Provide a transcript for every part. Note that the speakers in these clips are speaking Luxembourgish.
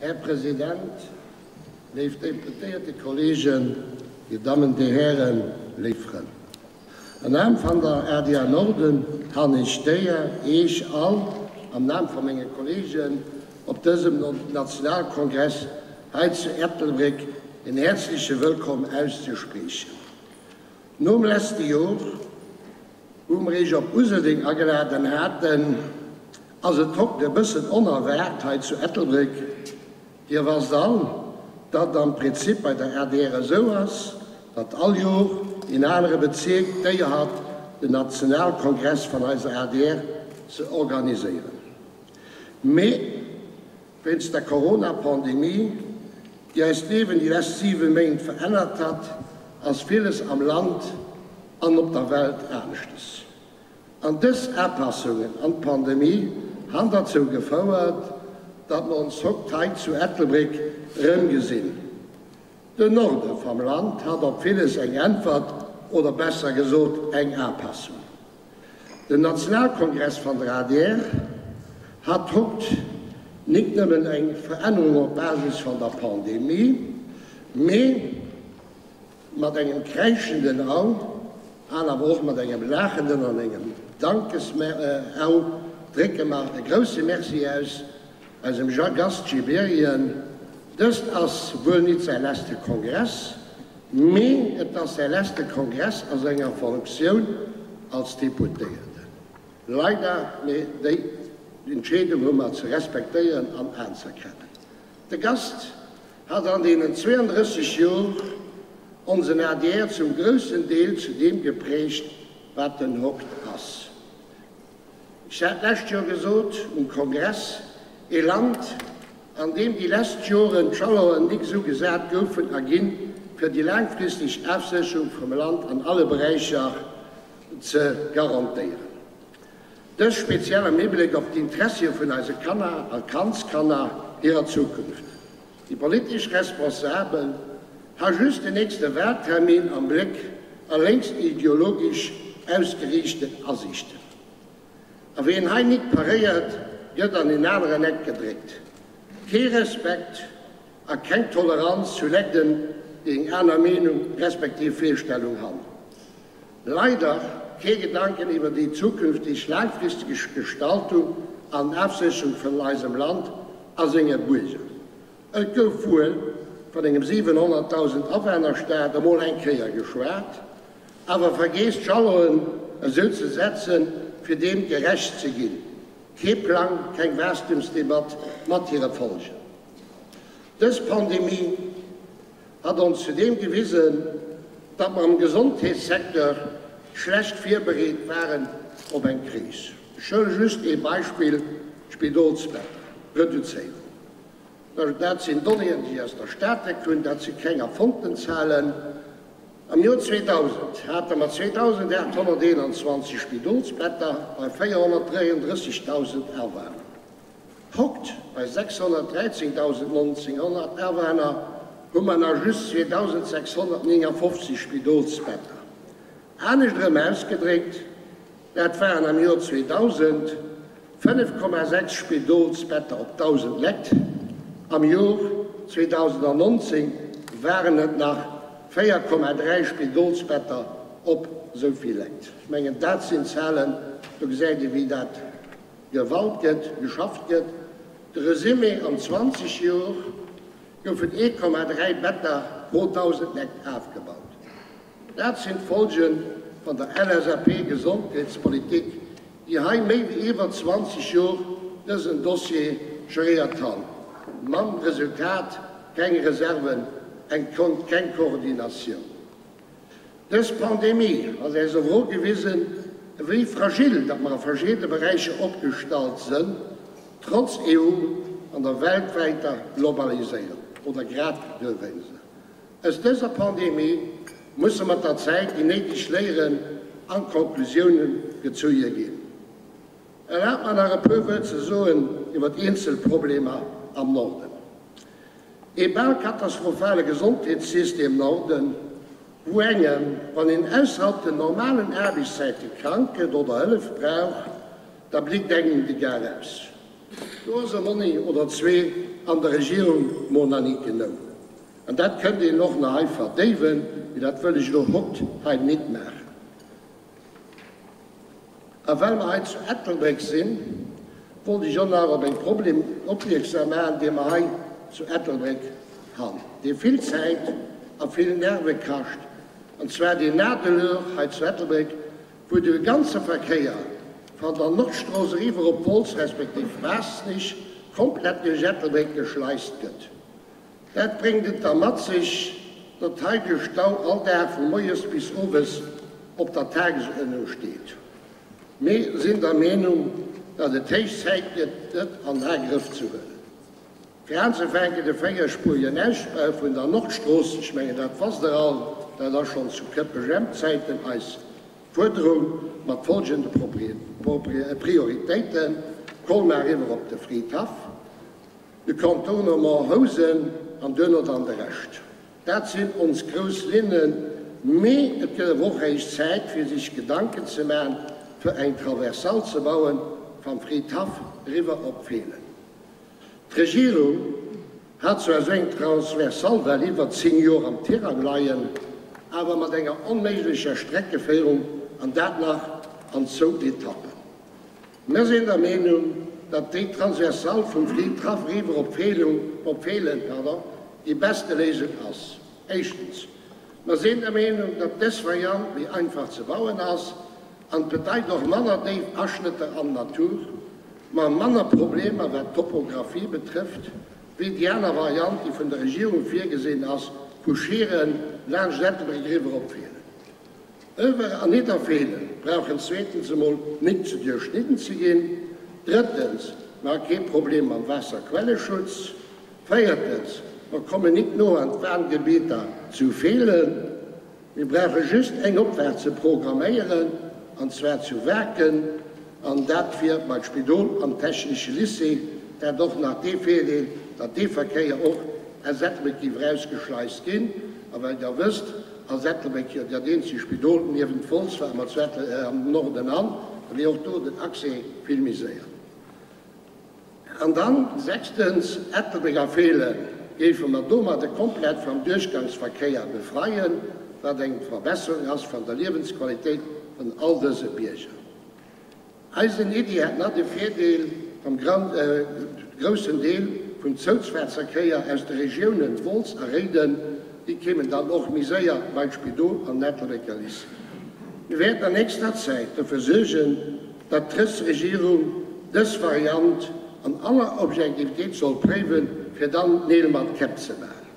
Här President, léif deputéierte Kollegen, Dir Dammen, Dir Hären, léif Frënn. Am Naam van der adr Norden han ech d'Éier, Eech all am Naam van menge Kollegen op dësem Nationalkongress hei zu Ettelbréck een häerzliche Wëllkomm auszespriechen. Nom letzte Jor, wou mer Eech op Useldeng ageladen haten, ass et hokt e bëssen onerwaart hei zu Ettelbréck. Dir wasst all, datt am Prinzip bei der adr esou ass, datt all Jor een anere Bezierk d'Éier hat, den Nationalkongress van eiser adr ze organiséieren. Mee wéinst der Corona-Pandemie, déi eist Liewen déi lescht 7 Méint verännert hat, ass villes am Land an op der Welt aneschtes. An dës Apassungen an d'Pandemie han derzou gefouert, datt mer ons hokt hei zu Ettelbréck erëmgesinn. Den Norde vam Land hat op villes eng Äntwert, oder besser gesot eng Apassung. Den Nationalkongress van der adr hat hokt nik nëmmen eng Verännerung op Basis van der Pandemie, mee Mat engem kräischenden Au an awer och mat engem laachenden an engem Dankes-Au drécke mer e grousse Merci aus eisem Gast Gibéryen. Dëst ass wuel nit säi leschte Kongress, mee et ass säi leschte Kongress a senger Fonctioun als Deputéierten. Leider, mee déi Entscheedung hu mer ze respektéieren an anzerkennen. De Gast hat an deenen 32 Jor onsen adr zum groussen Deel zu deem geprägt, wat en hokt ass. Ech hat d'lescht Jor gesot um Kongress, ee Land, an deem déi lescht Joren d'Jalonen nik esou gesat goufen a ginn, fir déi laangfristeg Afsécherung vum Land an alle Beräicher ze garantéieren. Dës speziell am Hibléck op d'Interessie vun eise Kanner a Kandskanner hirer Zukunft. Déi politesch Responsabel ha just den nächste Wahltermin am Bléck a lénks ideologesch ausgeriichten Asiichten. A wien hei nik paréiert, gëtt an een aneren Eck gedréckt. Kee Respekt a keng Toleranz zu Legden, déi eng aner Meenung respektiv Virstellung han. Leider kee Gedanken iwwer déi zukünftig laangfristeg Gestaltung an Afsécherung vun eisem Land a senge Buerger. Et gouf wuel vun engem 700.000 Awännerstaat emol eng Kéier geschwat, awer vergeess d'Jalonen esou ze setzen, fir deem gerecht ze ginn. Kee Plang, keng Waastumsdebatt mat hire Folgen. Dës Pandemie hat ons zudeem gewisen, datt mer am Gesondheetssecteur schlecht virbereet waren op eng Kris. Ech huele just ee Beispill, d'Spidolsbetter, Reduzéierung. Dat sinn Donnéeën, déi ech aus der Statec hunn, dat si keng erfonnten Zahlen. Am Joer 2000 hate mer 2.821 Spidolsbetter bei 433.000 Awunner. Hokt, bei 613.900 Awänner hu mer nach just 2.659 Spidolsbetter. Anescht erëm ausgedréckt, dat waren am Joer 2000 5,6 Spidolsbetter op 1.000 Leit, am Jor 2019 waren et nach 4,3 Spidolsbetter op esou vill Leit. Ech mengen, dat sinn Zahlen, do gesäit ee wéi dat Gewalt gëtt, geschafft gëtt. De Resumé, An 20 Jor goufen 1,3 Better pro 1.000 Lekt afgebaut. Dat sinn d'Folge van der LSAP-Gesondheetspolitik, déi hei méi wéi iwwer 20 Jor dësen Dossier geréiert han, mam Resultat, keng Reserven, eng keng Koordinatioun. Dës Pandemie hat äis awer och gewisen, wéi fragil datt mer a verschiddene Beräicher opgestallt sënn, trotz EU an der weltwäiter Globaliséierung, oder grad duerwéinst. Aus dëser Pandemie musse mat der Zäit déi néideg Léieren an Conclusiounen gezuie ginn. Erlaabt mer nach e puer Wuert ze soen iwwer eenzel Problemer am Norden. Ee bal katastrophale Gesondheetssystem Norden, wou engem, wann een ausserhalb den normalen Aarbechtszäite krank gëtt oder Hëllef brauch, da bléckt engem de Gar aus. Do ass e Monni oder zwee. an der Regierung mol nach nit genou. An dat kënnt een och nach hei verdéiwen, mee dat wëll ech elo hott hei nit maachen. A well mer hei zu Ettelbréck sinn, wollt ech och nach op eng Problem opmierksam maachen, dee mer hei zu Ettelbréck han, dee vill Zäit a vill Nerve kascht, an zwar deen Nadelöhr hei zu Ettelbréck, wou de ganze Verkéier van der Nordstrooss eriwwer op Wolz respektiv Maassnich komplett duerch Ettelbréck geschleist gëtt. Dat bréngt et da mat sech, datt hei de Stau all Dag vu moies bis owes op der Tagesuerdnung steet. Mir sinn der Meenung, datt et héich Zäit gëtt, dat an Agrëff ze huelen. Fir anzefänken de véierspurigen Ausbau vun der Nordstrooss, ech mengen dat wasst Der all, dat ass schonn zu Këppeg-Jemp-Zäiten eis Fuerderung, mat folgende Prioritéiten, Colmar eriwwer op de Fridhaff, De Contournement Housen an duerno dann de Rescht. Dat sinn ons grouss Linnen. Mee et gëtt awer och héich Zäit fir sech Gedanken ze maachen, fir eng Traversale ze bauen vam Fridhaff eriwwer op Feelen. D'Regierung hat zwar esou eng Transversale well iwwer 10 Joer am Tirang leien, awer mat enger onméiglecher Streckeféierung an dat nach an zwou Etappen. Mir sinn der Meenung, datt déi Transversale vum Fridhaff eriwwer op Feelung, op Feelen, pardon, déi beste Léisung ass. Éischtens, mer sinn der Meenung, datt dës Variant méi einfach ze bauen ass an bedeit och manner déif Aschnëtter an d'Natur, ma manner Problemer wat d'Topographie betrëfft, wéi déi aner Variant, déi vun der Regierung virgesinn ass, vu Schieren laanscht Ettelbréck eriwwer op Feelen. Över an Nidderfeelen brauchen zweetens emol nit ze duerchschnidden ze ginn. Drëttens, mer ha kee Problem mam Waasserquelleschutz. Véiertens, mer kommen nit no an d'Warngebieter zu Feelen. Mir brauche just eng Opfaart ze programméieren, an zwar zu Waarken, an dat fir bei d'Spidol an d'Technesche Lycée. Dat och nach dee Virdeel, datt dee Verkéier och aus Ettelbréck géif erausgeschleist ginn. A well Der wësst, Ass Ettelbréck jo dat eenzegt Spidol niewent Wolz, wat mer zu Ettel am Norden han, da wier och do den Accès vill méi séier. An dann, sechstens, Ettelbréck a Feelen géife mer domadde komplett vam Duerchgangsverkéier befreien, wat eng Verbesserung ass van der Liewensqualitéit vun all dëse Bierger. Eisen Iddi hätt nach de Virdeel vam groussen Deel vum Zouzfaartserkéier aus de Regiounen Wolz a Réiden, déi kéimen dann och méi séier bei d'Spidol an den Ettelbrécker Lycée. Mir wäerten an nächster Zäit dofir suergen, datt d'Rës Regierung dës Variant an aller Objektivitéit soll préiwen, fir dann Neel mat Käpp ze maachen.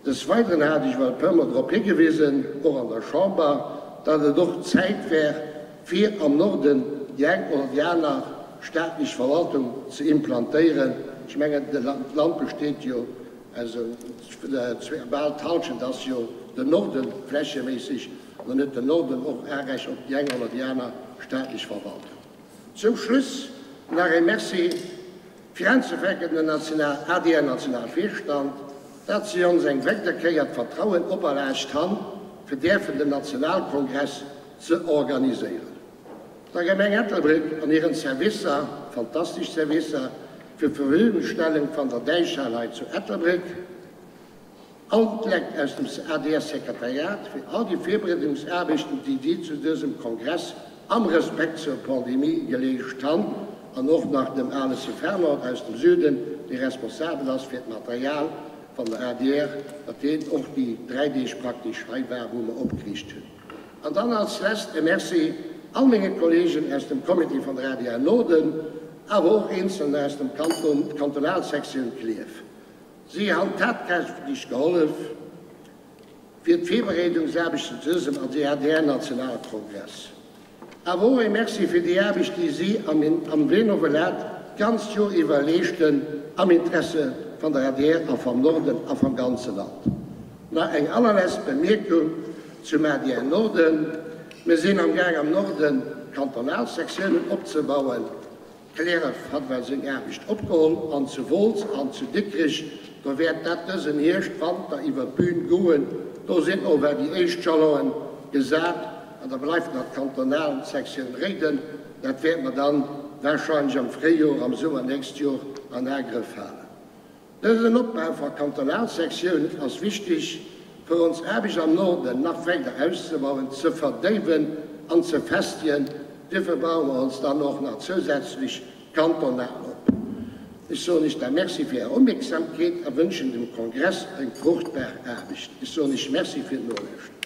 Des Weideren hat ech well puermol drop higewisen, och an der Chamber, datt et och Zäit wär, fir am Norden déi eng oder déi aner staatlech Verwaltung ze implantéieren. Ech mengen, d'Land besteet jo aus bal d'Halschent ass jo den Norden flächeméisseg, an dann huet den Norden och Arecht op déi eng oder déi aner staatlech Verwaltung. Zum Schluss nach ee Merci fir anzefänken den National ADR-Nationalvirstand, dat si ons eng wegder Kéier d'Vertrauen operlaascht han, fir däerfen den Nationalkongress ze organiséieren. Der Gemeng Ettelbréck an hiren Servicer, fantastesch Servicer, fir d'Verfügungstellung van der Däichhal hei zu Ettelbréck. All d'Lekt aus dem ADR-Sekretariat fir all déi Virbereedungsaarbechten, déi si zu dësem Kongress am Respekt zur Pandemie geleescht han, an och nach dem Alesse Fernand aus dem Süden, dee responsabel ass fir d'Material van der adr, datt deen och déi 3 Deeg praktesch hei war, wou mer opgeriicht hunn. An dann als lesst e Merci all menge Kollegen aus dem Comité van der adr Norden, awer och eenzelner aus dem Kanton, Kantonalsektioun Klierf. Si han tatkräfteg gehollef fir d'Virbereedungsaarbechten zu dësem ADR-Nationalkongress. Awer och ee Merci fir déi Aarbecht, déi si am Benovolat d'ganzt Joer iwwer leeschten am Interesse van der adr a vam Norden a vam ganze Land. Nach eng allerletzt Bemierkung zum adr Norden, Mir sinn am Gaang am Norden Kantonalsektiounen opzebauen. Cliärref hat well seng Aarbecht opgeholl an zu Wolz an zu Dikrich, do wäert dat dësen Hierscht, Wanter iwwer d'Bühn goen. Do sinn och well déi éischt Jalonen gesat an da bleift nach d'Kantonalsektioun Réiden. Dat wäerte mer dann wahrscheinlech am Fréijoer, am Summer nächst Joer an Agrëff halen. Dësen Opbau van Kantonalsektiounen ass wichtig, fir ons Aarbecht am Norden nach weider auszebauen, ze verdéiwen an ze festigen. Duerfir baue mer ons dann och nach zousätzlech kantonal op. Ech soen Iech da Merci fir Är Opmierksamkeet a wënschen dem Kongress eng fruchtbar Aarbecht. Ech soen Iech Merci fir d'Nolauschteren.